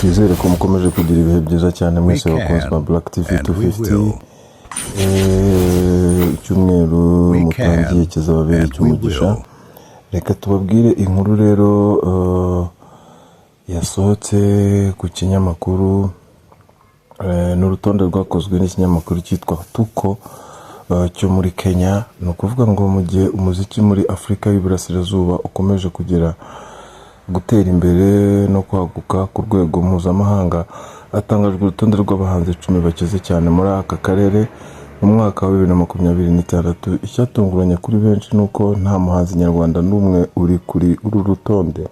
Twizere ko mukomeje kugira ibihe byiza cyane We mwese bakunzi ba can Black TV and we 250. will. Icyumweru We mutangiye can kizababera and we icy'umugisha. will. Reka tubabwire inkuru rero yasohotse ku kinyamakuru, ni urutonde rwakozwe n'ikinyamakuru cyitwa Tuko cyo muri Kenya. Ni ukuvuga ngo mu gihe umuziki muri Afurika y'Iburasirazuba ukomeje kugera gutera imbere no kwaguka ku rwego mpuzamahanga, hatangajwe urutonde rw'abahanzi 10 bakize cyane muri aka karere mu mwaka wa 2026. Icyatunguranye kuri benshi ni uko nta muhanzi nyarwanda n'umwe uri kuri uru rutonde.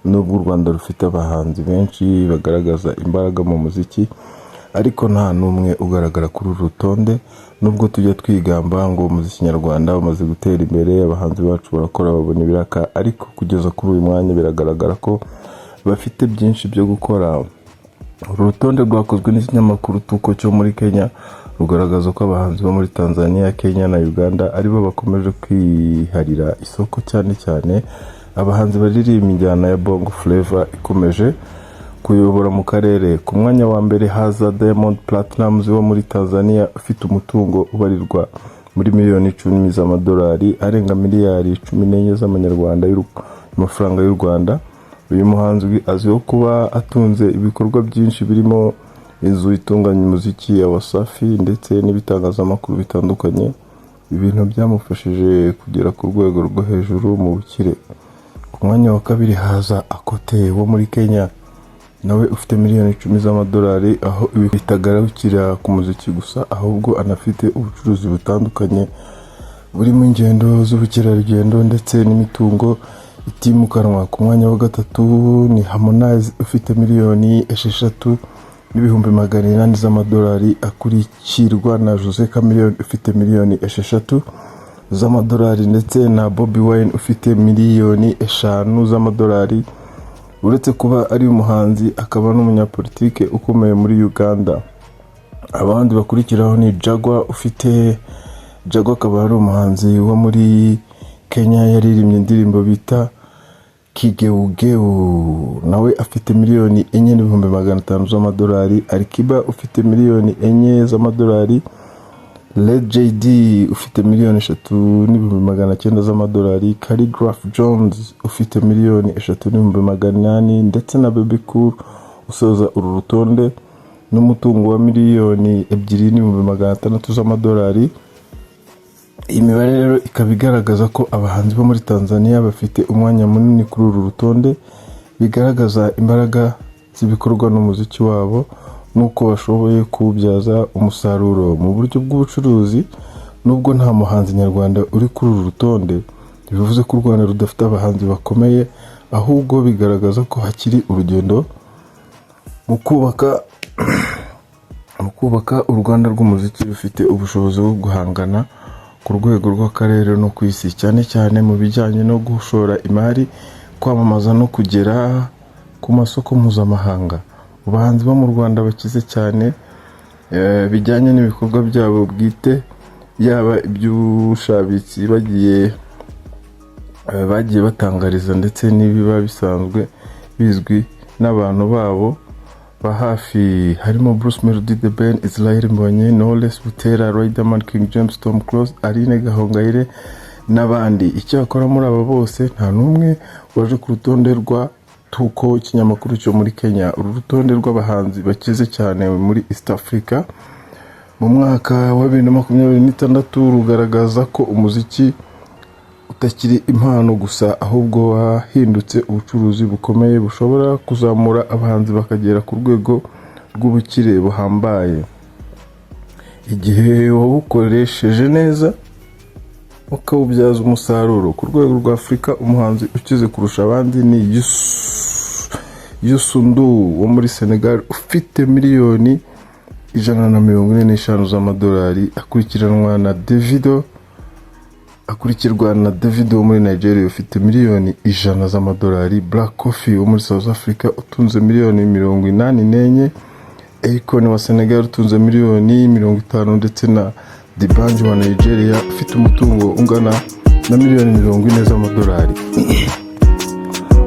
Nubwo u Rwanda rufite abahanzi benshi bagaragaza imbaraga mu muziki, ariko nta n'umwe ugaragara kuri uru rutonde. Nubwo tujya twigamba ngo umuziki nyarwanda umaze gutera imbere, abahanzi bacu barakora, babona ibiraka, ariko kugeza kuri uyu mwanya biragaragara ko bafite byinshi byo gukora. Uru rutonde rwakozwe n'ikinyamakuru Tuko cyo muri Kenya rugaragaza ko abahanzi bo muri Tanzania, Kenya na Uganda aribo bakomeje kwiharira isoko, cyane cyane abahanzi baririmba injyana ya Bongo Flava ikomeje kuyobora mu karere. Ku mwanya wa mbere haza Diamond Platnumz wo muri Tanzania, ufite umutungo ubarirwa muri miliyoni 10 z'amadolari, arenga miliyari 14 z'amanyarwanda, amafaranga y'u Rwanda. Uyu muhanzi azwiho kuba atunze ibikorwa byinshi birimo inzu itunganya umuziki ya Wasafi ndetse n'ibitangazamakuru bitandukanye, ibintu byamufashije kugera ku rwego rwo hejuru mu bukire. Ku mwanya wa kabiri haza Akothee wo muri Kenya, nawe ufite miliyoni 10 z'amadolari, aho ibi bitagarukira ku muziki gusa, ahubwo anafite ubucuruzi butandukanye burimo ingendo z'ubukerarugendo ndetse n'imitungo itimukanwa. Ku mwanya wa gatatu ni Harmonize ufite miliyoni 6.8 million z'amadolari, akurikirwa na Jose Chameleone ufite miliyoni 6 z'amadolari ndetse na Bobi Wine ufite miliyoni 5 z'amadolari. Uretse kuba ari umuhanzi, akaba n'umunyapolitike ukomeye muri Uganda. Abandi bakurikiraho ni Jaguar ufite, Jaguar akaba ari umuhanzi wo muri Kenya, yaririmbye indirimbo bita Kigeugeu, nawe afite miliyoni 4.5 million z'amadolari. Alikiba ufite miliyoni 4 z'amadolari, Lady Jaydee ufite miliyoni 3.9 million z'amadolari, Khaligraph Jones ufite miliyoni 3.8 million ndetse na Bebe Cool usoza uru rutonde n'umutungo wa miliyoni 2.6 million z'amadolari. Iyi mibare rero ikaba igaragaza ko abahanzi bo muri Tanzania bafite umwanya munini kuri uru rutonde, bigaragaza imbaraga z'ibikorwa n'umuziki wabo n'uko bashoboye kuwubyaza umusaruro mu buryo bw'ubucuruzi. Nubwo nta muhanzi nyarwanda uri kuri uru rutonde, ntibivuze ko u Rwanda rudafite abahanzi bakomeye, ahubwo bigaragaza ko hakiri urugendo mu kubaka uruganda rw'umuziki rufite ubushobozi bwo guhangana ku rwego rw'akarere no ku isi, cyane cyane mu bijyanye no gushora imari, kwamamaza no kugera ku masoko mpuzamahanga. Mu bahanzi bo mu Rwanda bakize cyane bijyanye n'ibikorwa byabo bwite, yaba iby'ubushabitsi bagiye batangariza ndetse n'ibiba bisanzwe bizwi n'abantu babo ba hafi, harimo Bruce Melody, The Ben, Israel Mbonyi, Knowless Butera, Riderman, King James, Tom Close, Aline Gahongayire n'abandi. Icyakora muri aba bose nta n'umwe waje ku rutonde rwa Tuko, ikinyamakuru cyo muri Kenya. Uru rutonde rw'abahanzi bakize cyane muri East Africa mu mwaka wa 2026 rugaragaza ko umuziki utakiri impano gusa, ahubwo wahindutse ubucuruzi bukomeye bushobora kuzamura abahanzi bakagera ku rwego rw'ubukire buhambaye igihe wawukoresheje neza ukawubyaza umusaruro. Ku rwego rwa Afurika, umuhanzi ukize kurusha abandi ni Youssou N'Dour wo muri Senegal, ufite miliyoni 145 z'amadolari, akurikiranwa na Davido akurikirwa na Davido wo muri Nigeria ufite miliyoni 100 z'amadolari, Black Coffee wo muri South Africa utunze miliyoni 84, Akon wa Senegal utunze miliyoni 50 ndetse na D'banj wa Nigeria ufite umutungo ungana na miliyoni 40 z'amadolari.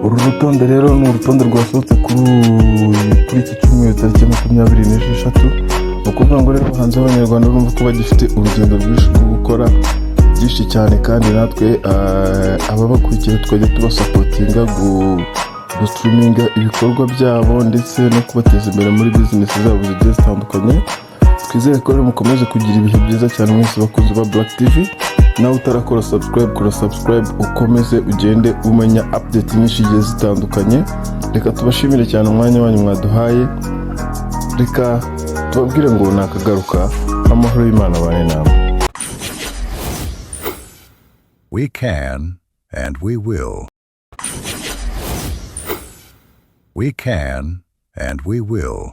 Uru rutonde rero ni urutonde rwasohotse kuri iki Abahanzi b'Abanyarwanda urumva ko bagifite urugendo rwinshi rwo gukora, byinshi cyane, kandi natwe ababakurikira tukajya tubasupportinga gustreaminga ibikorwa byabo ndetse no kubateza imbere muri bizinesi zabo zigiye zitandukanye. Twizere ko rero mukomeze kugira ibihe byiza cyane mwese bakunzi ba Black TV. Nawe utarakora subscribe, kora subscribe, ukomeze ugende umenya update nyinshi zigiye zitandukanye. Reka tubashimire cyane umwanya wanyu mwaduhaye. Reka tubabwire ngo nakagaruka. Amahoro y'Imana abane namwe. We can and we will. We can and we will.